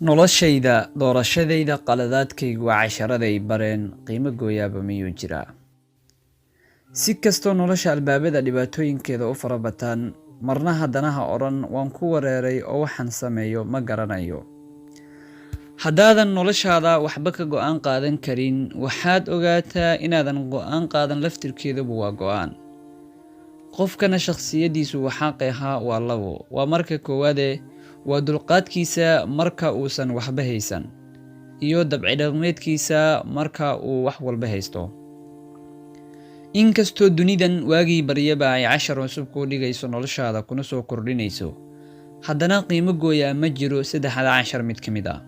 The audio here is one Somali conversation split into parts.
Noloshayda, doorashadayda, qaladaadkaygu waa casharaday bareen, qiimo gooyaaba miyuu jiraa? Si kastoo nolosha albaabada dhibaatooyinkeeda u fara bataan, marna haddana ha odhan "Waan ku wareeray oo waxaan sameeyo ma garanayo." Haddaadan noloshaada waxba ka go'aan qaadan karin, waxaad ogaataa inaadan go'aan qaadan laftirkeeduba waa go'aan. Qofkana shakhsiyaddiisu waxaa qeexaa waa labo. Waa marka koowaade, waa dulqaadkiisa marka uusan waxba haysan iyo dabci dhaqameedkiisa marka uu wax walba haysto. Inkastoo dunidan waagii baryaba ay cashar cusub kuu dhigayso noloshaada kuna soo kordhinayso, haddana qiimo gooyaa ma jiro saddexda cashar mid ka mid ah.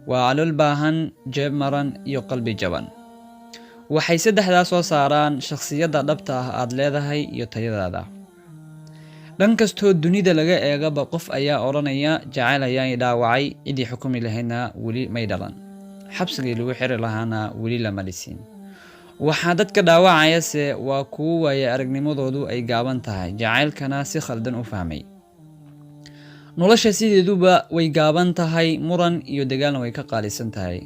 Waa calool baahan, jeeb maran iyo qalbi jaban. Waxay saddexdaa soo saaraan shakhsiyadda dhabta ah aad leedahay iyo tayadaada. Dhan kastoo dunida laga eegaba, qof ayaa odhanaya: "Jacayl ayaa i dhaawacay, cidii xukumi lahaydna weli may dhalan, xabsigii lagu xiri lahaana weli lama dhisin." Waxaa dadka dhaawacayase waa kuwo waaye aragnimadoodu ay gaaban tahay, jacaylkana si khaldan u fahmay. Nolosha sideeduba way gaaban tahay, muran iyo dagaalna way ka qaalisan tahay.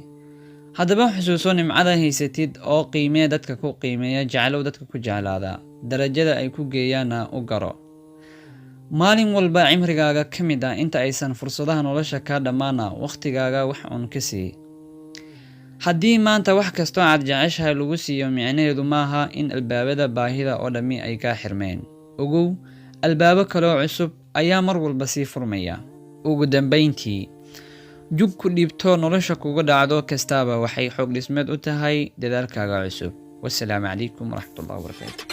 Haddaba xusuuso nimcada haysatid oo qiimee dadka ku qiimeeya, jeclow dadka ku jeclaada, darajada ay ku geeyaanna u garo. Maalin walba cimrigaaga ka mid ah, inta aysan fursadaha nolosha kaa dhammaana, wakhtigaaga wax uun ka sii. Haddii maanta wax kastoo aad jeceshahay lagu siiyo, micnaheedu maaha in albaabada baahida oo dhammi ay kaa xirmeen. Ogow, albaabo kaloo cusub ayaa mar walba sii furmaya. Ugu dambayntii, jug ku dhiibto nolosha kuga dhacdo kastaaba waxay xoog dhismeed u tahay dadaalkaaga cusub. Wasalaamu calaykum waraxmatullahi wabarakaatu.